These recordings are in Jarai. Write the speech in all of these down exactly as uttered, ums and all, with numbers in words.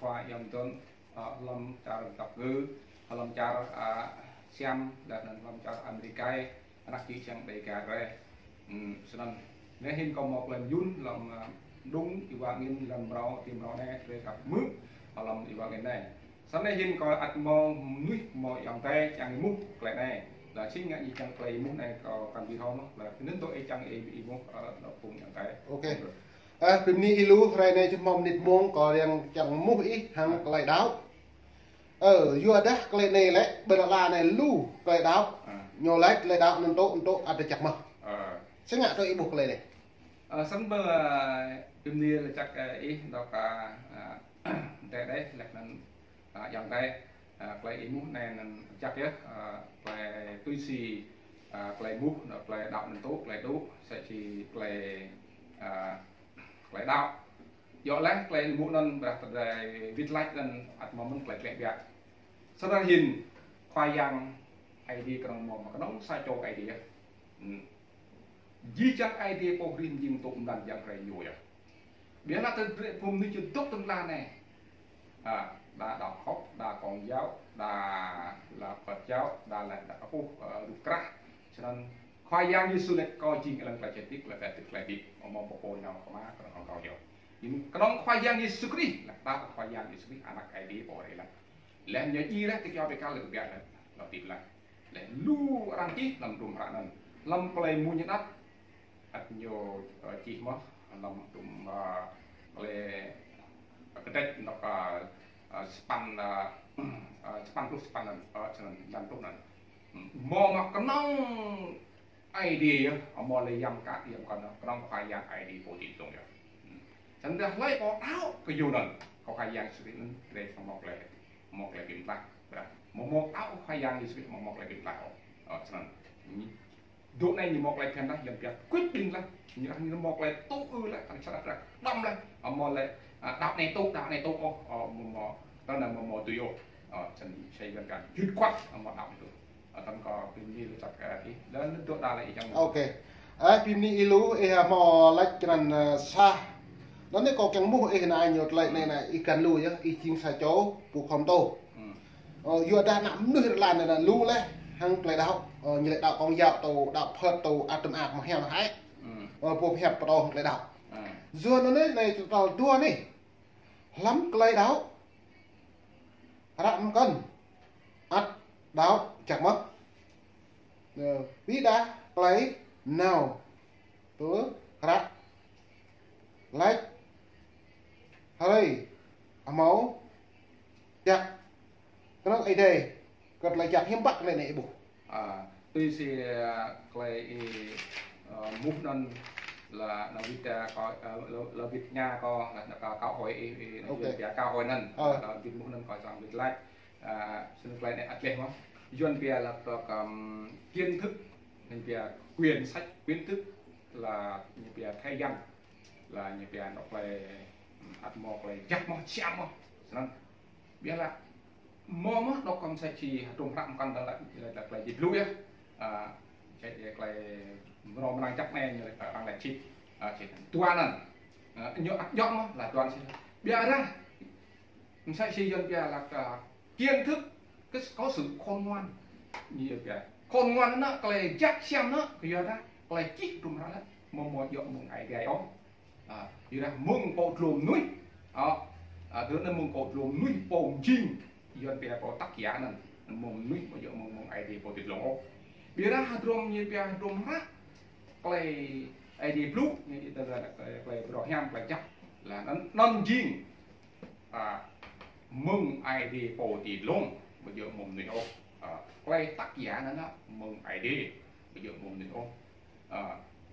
Khua yom ton, ơ, hlăm čar Dap Ngư, hlăm čar, ơ, Siam, dan hlăm čar Amerika, anak čư̆ čang Dega rai. Hmm, snăn. Anai hĭn kâo mâo klei mơyŭn hlăm, ơ, đŭng êwa angĭn hlăm mrâo, ti mrâo anai, drei kăp hmư̆ hlăm êwa angĭn anai. Snăn anai hĭn kâo ăt mâo mnuih mâo ayŏng adei čang êmuh klei anai. Laih si ngă ñu čang klei êmuh anai kâo kăn bi thâo mơh. Laih anŭn tơ ih čang ih êmuh, ơ, lŏ phung ayŏng adei. Ok. Ơ, bi mni ih lu, hrơi anai čih mâo mnĭt mông, kâo yang čang êmuh ih hăng klei đăo. Ơ, yua dah klei anai lĕ, ƀơi lŏn ala anai lu klei đăo. Ơ. Ñu laĭ klei đăo anŭn tŭ, anŭn tŭ, ăt čăk mơh. Ơ. Si ngă tơ ih ƀuh klei anai. Ơ, snăn ƀơ, ơ, bi mni laĭ čăk, ơ, ih, dŏ kơ, ơ, adei adei, laih anŭn, ơ, ayŏng adei, ơ, klei êmuh anai anŭn čăk yơh, ơ, klei tui si, ơ, klei êmuh, anŭn klei đăo anŭn tŭ, klei tŭ, msĕ si klei, ơ, klei đăo. Yua laih klei êmuh anŭn ƀiădah tơdơi wĭt laĭ anŭn ăt mâo mơ̆n klei klĕ biă. Snăn hĭn Khua Yang Aê Diê kơnơ̆ng mâo mă kơnơ̆ng sa čô Aê Diê yơh. Hmm. Jih jang Aê Diê pô hrih mjing tŭ mlan yang hrơi ñu yơh. Ƀiădah tơdơi phung mnuih čơdŏk tơm tla anai. Ơ, đa đăo kŏk, đa Công giáo, đa là Phật giáo, đa là đa kơ pô, ơ, rŭ krah. Snăn Khua Yang Yêsu laĭ kâo jing êlan klei čơdĭt, klei pơtĭt, klei hdĭp. Amâo mâo pô nao kơ Ama, kơnơ̆ng hăng kâo yơh. Jing kơnơ̆ng Khua Yang Yêsu Krist, laih đăo Khua Yang Yêsu Krist, anak Aê Diê pô hrih laih. Laih ñu djai laih, tơkiaŏ ƀiă kơ lĕ biă laih, lŏ hdĭp laih. Laih lu arăng čih hlăm hdruôm hră anŭn. Hlăm klei mơñum anăp, ăt ñu, ơ, čih mơh, hlăm hdruôm, ơ, klei kơdrêč anŏ, ơ, ơ, sapăn, ơ, ơ, sapăn pluh sapăn anŭn, ơ, črăn năm pluh anŭn. Hmm, mâo mă kơnơ̆ng Aê Diê yơh, amâo lĕ yang mkă, yang mkăn, kơnơ̆ng Khua Yang Aê Diê pô ti dlông yơh. Hmm. Snăn dah hlơi pô đăo kơ ñu anŭn, kơ Khua Yang Yêsu Krist anŭn, drei srăng mâo klei, mâo klei bi mtlaih, ƀiădah. Amâo mâo đăo Khua Yang Yêsu Krist, amâo mâo klei bi mtlaih ôh. Ơ, snăn. Hmm. Dŏ anai ñu mâo klei phiăn laih, Yuăn pia quyết định laih. Ñu laih ñu mâo klei tŭ ư laih, kăn čăt laih, đăm laih. Amâo lĕ, ơ, đăo anai tŭ, đăo anai tŭ ôh, ơ, amâo mâo, tơdah amâo mâo tui ôh. Ơ, snăn msĕ Yuăn pia dứt khoát, amâo đăo tui. Ơ, tăm kơ bi mni laĭ čăk, ơ, ih. Laih anŭn dŏ đa laĭ ih čang. Ok. Ơ, bi mni ih lu, ih hmâo laĭ črăn, ơ, sa. Anŭn anai kâo kiăng êmuh ih anai ñu tơlơi anai anai, ih găn lu yơh, ih jing sa čô pô khŏm tŭ. Hmm. Ơ, yua dah ană mnuih rơlan anai lu laih, hăng klei đăo. Ơ, ñu laĭ đăo Công giáo tŭ, đăo Phật tŭ, ăt tơm ak mơ̆ hiam hă. Hmm. Ơ, pô hiăp pơtô hăng klei đăo. Hmm. Yua anŭn anai, anai tơl dua anai. Hlăm klei đăo. Hră mkăn. Ăt đăo čăk mơ̆. Ơ, ƀiădah klei nao. Tơ hră. Laĭ. Hrơi. Amâo. Čăk. Kơnơ̆ng Aê Diê. Kơ tơlơi čăk hiam ƀă klei anai ih ƀuh. Ơ, tui si, ơ, klei ih, ơ, êmuh anŭn lĕ, lĕ wĭt, ơ, kâo, ơ, lĕ, lĕ wĭt tơña kâo, lĕ, lĕ kâo, kâo hơi ih, ih, anŭn Ok. Yuăn pia kâo hơi anŭn. Ơ. Lĕ wĭt êmuh anŭn kâo srăng wĭt laĭ. Ơ, snăn klei anai ăt leh mơh. Yuăn pia lĕ tơ kơ, ưm, kiến thức, anŭn pia quyển sách, kiến thức lĕ ñu pia thế gian, lĕ ñu pia anŏ klei, ưm, ăt mâo klei jăk mơh, siam mơh. Snăn. Ƀiădah mâo mơh dŏ kơ msĕ si hdruôm hră mkăn dah lĕ, lĕ, lĕ klei djai blŭ yơh. Ơ, msĕ si klei mrâo mrang jăk anai, ñu lĕ arăng lĕ čih. Ơ, čih dua anŭn. Ơ, ñu ăt djŏ mơh, lĕ dua anŭn si. Ƀiădah, msĕ si Yuăn pia lĕ kơ kiến thức, cái, có sự khôn ngoan. Ñu Yuăn pia. Khôn ngoan anŭn, klei jăk siam anŭn, kơ yua dah, klei čih hdruôm hră anŭn, amâo mâo djŏ mơ̆ng Aê Diê ôh. Ơ, yua dah mơ̆ng pô dlông mnuih. Ơ, ơ, tui anŭn mơ̆ng pô dlông mnuih pô mjing. Yuăn pia pô tác giả anŭn. Mơ̆ng mnuih amâo djŏ mơ̆ng, mơ̆ng Aê Diê pô ti dlông ôh. Ƀiădah hdruôm ñu pia hdruôm hră. Klei Aê Diê blŭ, ñu či tơlơi klei, klei phrâo hiam, klei jăk. Lĕ anŭn, anŭn jing. Ơ, mơ̆ng Aê Diê pô ti dlông, amâo djŏ mơ̆ng mnuih ôh. Ơ, klei tác giả anŭn, mơ̆ng Aê Diê, amâo djŏ mơ̆ng mnuih ôh. Ơ,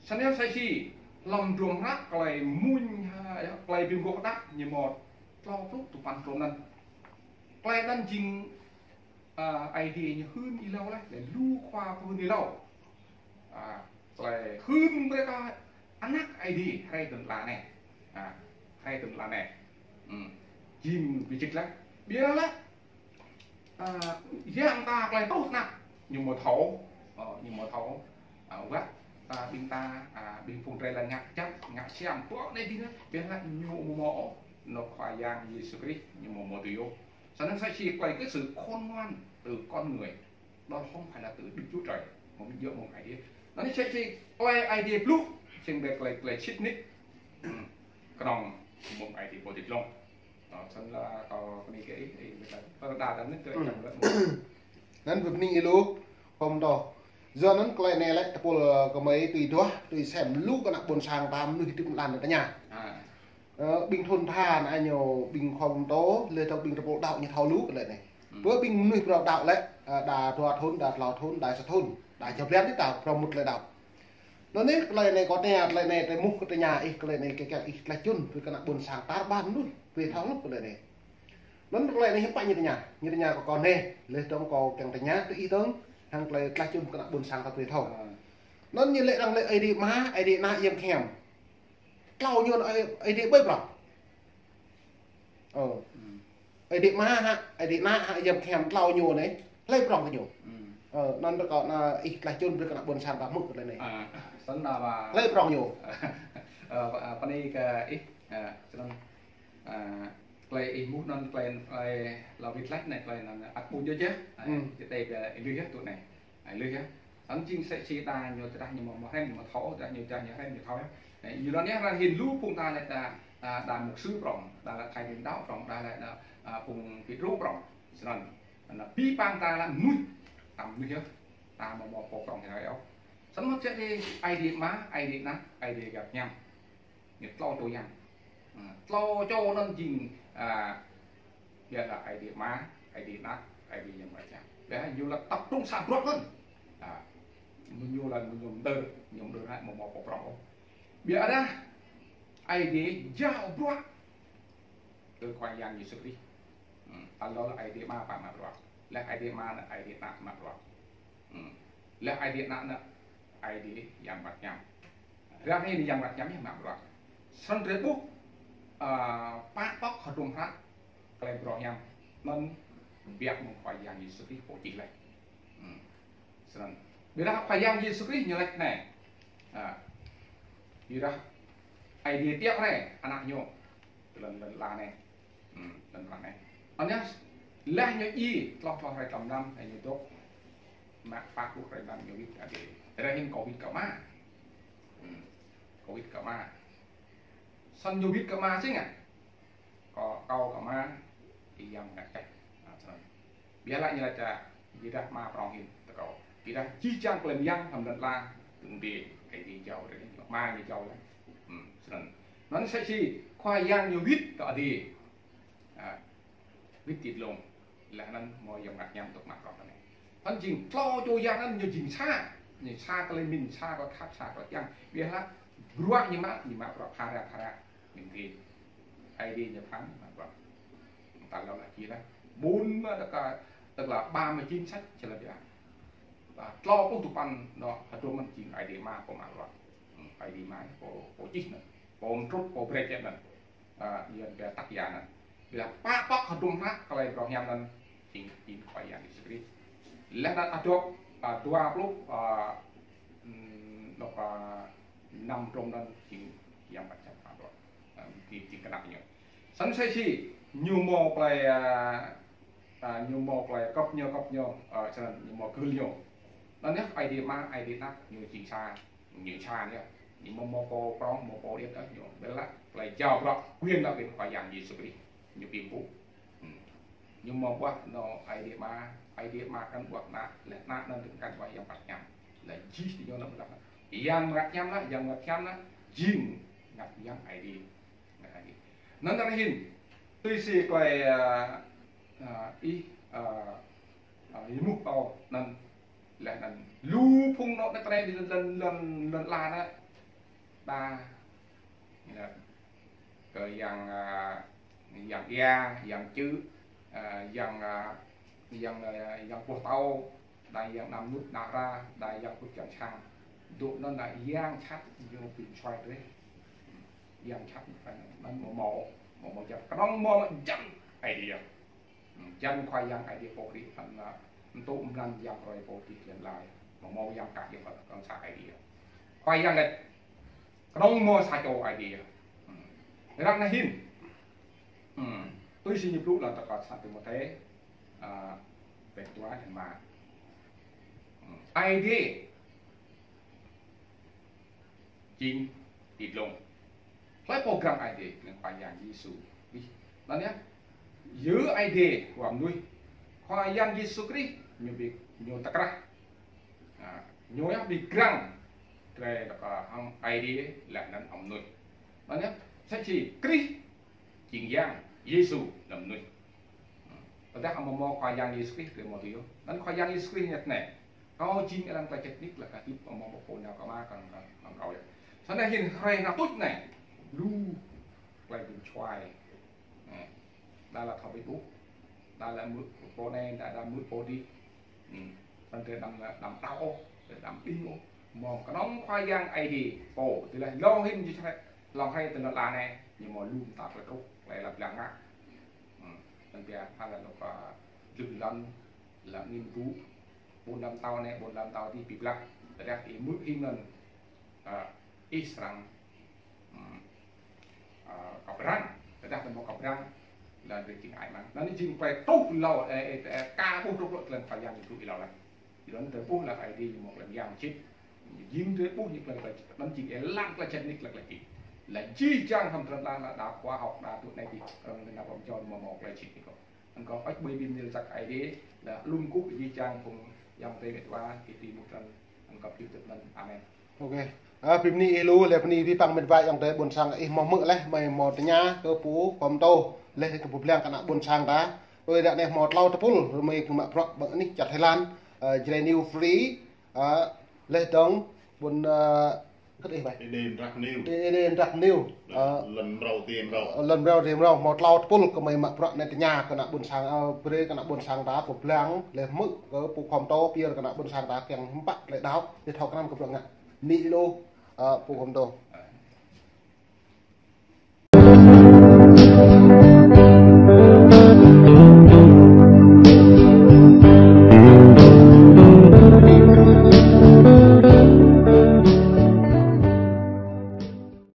snăn yơh msĕ si, hlăm hdruôm hră klei mmuñ, ha, klei bi mguôp hơđăp ñu mâo tlâo pluh tơpăn hrŏm anŭn. Klei anŭn jing, ơ, Aê Diê ñu hưn êlâo laih, lĕ lu khua pơhưn êlâo. Ơ, klei hưn brơi kơ anak Aê Diê hrơi tơl anai. Ơ, hrơi tơl anai. Ưm, jing bi čih laih. Ƀiădah lĕ, ơ, yang ta klei truh anŭn, ñu amâo thâo, ơ, ñu amâo thâo, ơ, wơ̆t, ơ, ƀing ta, ơ, ƀing phung drei lĕ ngă jăk, ngă siam, pô anai dih anŭn, ƀiădah lĕ ñu amâo mâo ôh. Nŏ Khua Yang Yêsu Krist ñu mơ̆ mơ̆ tui yơh. Snăn msĕ si klei kơ sự khôn ngoan từ con người. Đó không phải là từ Đức Chúa Trời, mơ̆ng djŏ mơ̆ng Aê Diê. Anăn msĕ si klei Aê Diê blŭ, sĭt ƀĕ klei, klei sĭt nik. Hmm. Kơnơ̆ng mơ̆ng Aê Diê pô ti dlông. Ơ, snăn lĕ kâo kơni kơ ih, ih, ih, ih, đa đa nik kơ ih čang lĕ. Anăn ƀơi ƀing ih lu, khŏm dŏ. Yua anăn klei anei lĕ tơpul kơ mơi tui duah, tui sem lu kơ ană ƀuôn sang ta mnuih tŭ mlan tơña. À. Ơ, ƀing thŭn tha ană ñu ƀing khua pơtô, lĕ tŏ ƀing tơpul đaŏ ñu thâo lu kơ lĕ anei. Hmm. Bơ ƀing mnuih phrâo đaŏ lĕ, ơ, đa dua thŭn, đa tlâo thŭn, đa sa thŭn, đa jao blan tĭ ta phrâo mŭt lĕ đaŏ. Anăn anei, klei anei kâo tơña, klei anei tơmuh kơ tơña ih, klei anei kơ kơ ih tlaih čun, brơi kơ ană ƀuôn sang tar ƀar mnuih, brơi thâo lu kơ lĕ anei. Anăn klei anei hiư̆m pă ñu tơña, ñu tơña kơ kâo anei, lĕ tŏng kâo kiăng tơña kơ ih tŏng, hăng klei tlaih čun kơ ană ƀuôn sang ta brơi thâo. Ơ. Anăn ñu lĕ arăng lĕ Aê Diê Ama, Aê Diê Ană, Yang Bơngăt Hiam. Tlâo ñu anăn Aê, Aê Diê ƀơi prŏng. Ơ. Hmm. Aê Diê Ama hă, Aê Diê Ană hă, Yang Bơngăt Hiam tlâo ñu anei. Hlơi prŏng kơ ñu. Hmm. Ơ, anăn rơkâo anăn ih tlaih čun brơi kơ ană ƀuôn sang ta hmư̆ kơ lĕ anei. À, snăn đa ƀă. Hlơi prŏng ñu. Ơ, à, pơ anei kơ ih, à, snăn, à, klei ih mŭt anăn klei, klei lŏ wĭt laih anei klei anăn ăt ƀuh yơh. À, hmm. Kơ tơlơi ih lui yơh tui anei. Ai lui yơh. Anăn jing msĕ si đa ñu tơdah ñu mơ̆ mơ̆ hrăm ñu mơ̆ thâo, tơdah ñu tơdah ñu hrăm ñu thâo yơh. Ơ, ñu lŏn yơh arăng hin lu phung ta lĕ đa, đa, đa mục sư prŏng, đa lĕ thầy truyền đạo prŏng, đa lĕ đa, à, phung Pêtrô prŏng. Snăn, anăn bi păng ta lĕ mnuih, ta mnuih yơh, ta mơ̆ mơ̆ pô prŏng yơh. Snăn mơ̆ msĕ si Aê Diê Ama, Aê Diê Ană, Aê Diê Yang Bơngăt Hiam. Ñu tlâo čô Yang. Ơ, tlâo čô anăn jing, à, ƀiădah Aê Diê Ama, Aê Diê Ană, Aê Diê Yang Bơngăt Hiam. Ƀiădah ñu lĕ tăp trŭng sa bruă anăn. À, ñu lĕ ñu mdơr, ñu mdơr hă mơ̆ mơ̆ pô prŏng ôh. Ƀiădah Aê Diê jao bruă kơ Khua Yang Yêsu Krist. Hmm, tal lŏ lĕ Aê Diê Ama pă mă bruă. Lĕ Aê Diê Ama anăn Aê Diê Ană mă bruă. Hmm. Lĕ Aê Diê Ană anăn Aê Diê Yang Bơngăt Hiam. Arăng hin Yang Bơngăt Hiam ñu mă bruă. Snăn drei ƀuh, à, pă pŏk hơdrôm hră klei brŏ hiam. Anăn biă mơ̆ng Khua Yang Yêsu Krist pô čih laih. Hmm. Snăn. Ƀiădah Khua Yang Yêsu Krist ñu laĭ anei. À. Ƀiădah Aê Diê tiăp rai ană ñu. Lŏn, lŏn ala anei. Hmm, lŏn ala anei. Anăn lĕ ñu djai, tlâo tlâo hrơi tlâo mlam, ñu dôk. Mă pă pluh hrơi mlam ñu wĭt kơ Aê Diê. Arăng hin kâo wĭt kơ Ama. Hmm, kâo wĭt kơ Ama. Snăn ñu wĭt kơ Ama sĭt ngă. Kâo, kâo kơ Ama, Yang Bơngăt Jăk. À, snăn. Ƀiădah ñu laĭ čă, ƀiădah Ama prŏng hin tơ kâo. Ƀiădah jih jang klei mơyang hlăm lŏn ala, tơ̆ng dih, Aê Diê jao, Ama ñu jao lĕ. Hmm, snăn. Anăn msĕ si, Khua Yang ñu wĭt kơ Aê Diê. À, wĭt ti dlông. Leh anăn mơ̆ Yang Bơngăt Hiam dôk mă bruă kơ anei. Anăn jing tlâo čô Yang anăn ñu jing sa. Ñu sa klei mĭn, sa klei khăp, sa klei čiăng. Ƀiădah bruă ñu mă, ñu mă bruă phara phara. Mĭn kơ Aê Diê ñu pran mă bruă. Tal lŏ lĕ čih leh. Ƀuôn mă tơka, tức là ba mươi chín sách, čih leh ƀiă. Tlâo pluh tơpăn anŏ hơdrôm anăn jing Aê Diê Ama pô mă bruă. Hmm, Aê Diê Ama pô, pô čih anăn. Pô mtrŭt, pô brei čih anăn. À, Yuăn pia tác giả anăn. Ƀiădah pă pŏk hơdrôm hră klei brŏ hiam anăn jing, jing Khua Yang Yêsu Krist. Leh anăn adôk, à, dua pluh, à, hmm, anŏ, à, năm hơdrôm anăn jing Yang Bơngăt Jăk mă bruă. À, jing, jing kơnăp ñu. Snăn msĕ si, ñu mâo klei, à, à, ñu mâo klei kăp ñu, kăp ñu, à, snăn ñu mâo gưl ñu. Anăn yơh Aê Diê Ama, Aê Diê Ană, ñu jing sa. Ñu sa ñu, ñu mâo, mâo pô prŏng, mâo pô điêt ôh ñu. Ƀiădah klei jao bruă quyền là bên Khua Yang Yêsu Krist. Ñu pim pŭ. Hmm. Ñu mâo ƀuah anŏ Aê Diê Ama, Aê Diê Ama kăn ƀuah Ană, leh Ană anăn kăn ƀuah Yang Bơngăt Hiam. Leh jih ti ñu anăn ƀiădah Yang Bơngăt Hiam lĕ, Yang Bơngăt Hiam lĕ, jing Bơngăt Yang Aê Diê. Anăn arăng hin. Tui si klei, à, à, ih, à, à, ih mŭt kâo anăn leh anăn lu phung anŏ ană tơnai ti lŏn, lŏn, lŏn, lŏn ala anăn. Đa, ñu laĭ kơ yang, à, yang ia, yang čư̆, à, yang, à, yang, à, yang boh tâo, đa yang anăm mŭt ană ra, đa yang pŭt čang sang. Dŏ anăn đa yang čăt ñu pĭn suai drei. Yang čăt anăn mâo mâo, mâo mâo jăn. Kơnơ̆ng mâo jăn Aê Diê. Hmm, jăn Khua Yang Aê Diê pô Krist anăn, à, mtŭ mlan yang roi pô čih lăn lai. Mâo mâo yang kah yang kơnơ̆ng sa Aê Diê. Khua Yang laĭ. Kơnơ̆ng mâo sa čô Aê Diê. Hmm. Arăng anăn hin. Hmm. Tui si ñu blŭ lăm tơlơi sa Timôthê, ah, pet dua dan ma. Hmm. Aê Diê jing ti dlông. Hlơi pô grăng Aê Diê, grăng Khua Yang Yêsu. Ih, anŭn yơh. Yua Aê Diê hua mơnuih. Khua Yang Yêsu Krist ñu ƀu, ñu tơkrah. Ah, ñu yơh ƀu grăng. Tơlơi tơkă hăng Aê Diê laih anŭn hăng mơnuih. Anŭn yơh. Sa čô Krist jing Yang, Yêsu anŭn mơnuih. Hmm. Tơdah amăng mơ̆ Khua Yang Yêsu Krist, tơlơi mơ̆ tui yơh. Anŭn Khua Yang Yêsu Krist ñu tơña: Kâo jing êlan, tơlơi sĭt, nik, laih kơ hơdip. Amăng mơ̆ pô nao kơ Ama, kơnơ̆ng kơ kâo yơh. Samơ̆ hĭn hrơi anai tuč anai, lu tơlơi ƀing čuai. Hmm. Đa laĭ thâo ƀiă ƀuh. Đa laĭ hmư̆ pô anai, đa, đa hmư̆ pô adih. Hmm. Samơ̆ tơlơi đăm, đăm đaŏ ôh, tơlơi đăm đing ôh. Mơ̆ng kơnơ̆ng Khua Yang Aê Diê pô, tơlơi hlâo hĭn ñu čơkă, hlâo hrơi tơlơi lŏn anai, ñu mơ̆ lu mơta tơlơi truh, tơlơi lăp lăng ngă. Hmm. Anŭn biă, hăng lŏn, ah, jum lŏn, lŏn angĭn ƀu, ƀôn lan pơtao anai, ƀôn lan pơtao adih ƀu blah. Tơdah ih hmư̆ hĭn anŭn, ah, ih srăng, hmm, ah, kăp răng. Tơdah tơmŏ kăp răng, lŏn adih jing ai măng. Anŭn jing tơlơi truh hlâo, ơ, ơ, ơ, ka ƀuh truh hlâo tơlơi Khua Yang ñu blŭ hlâo anai. Yua anŭn tơlơi ƀuh laih Aê Diê ñu mơ̆ tơlơi Yang Sĭt. Jing tơlơi ƀuh ñu tơlơi, tơlơi, anŭn jing êlan tơlơi sĭt, nik, laih tơlơi sĭt. Laih jih jang hrŏm tơlơi đa, đa khóa học, đa tui anai dih, kơnơ̆ng nao pơčon mơ̆ mơ̆ tơlơi sĭt ñu kơ. Anŭn kâo ăt ƀơi ƀing mơnil čăk Aê Diê, laih lŏm kơ jih jang phung ayŏng adơi met wa, kơ ti mŭt anŭn, anŭn kâo pơjing tui anŭn. Amen. Ok. Ah, bơni ih lu, laih bơni abih bang met wa ayŏng adơi ƀôn sang ih mơ̆ hmư̆ laih, mơi mơ̆ tơña kơ pô Khua Pơtô, laih kơ pô blang kơ ană ƀôn sang ta. Tui ră anai mơ̆ tlâo tơpul, rơmơi kơ mă bruă ƀơi anih čar Thái Lan, ah, Jrai News Free, ah, laih dơ̆ng ƀôn, ah, kơt ih ƀai. Êđê Mrăk News. Ê-, Êđê Mrăk News. Lŏn, ah, lŏn mrâo adih mrâo. Lŏn mrâo adih mrâo, mơ̆ tlâo tơpul kơ mơi mă bruă anai tơña kơ ană ƀôn sang, ah, brơi kơ ană ƀôn sang ta pô blang, laih hmư̆ kơ pô Khua Pơtô, pơyơr kơ ană ƀôn sang ta kiăng hiư̆m pă tơlơi đaŏ, laih thâo krăn kơ bruă ngă. Bơni lu, ah, pô Khua Pơtô.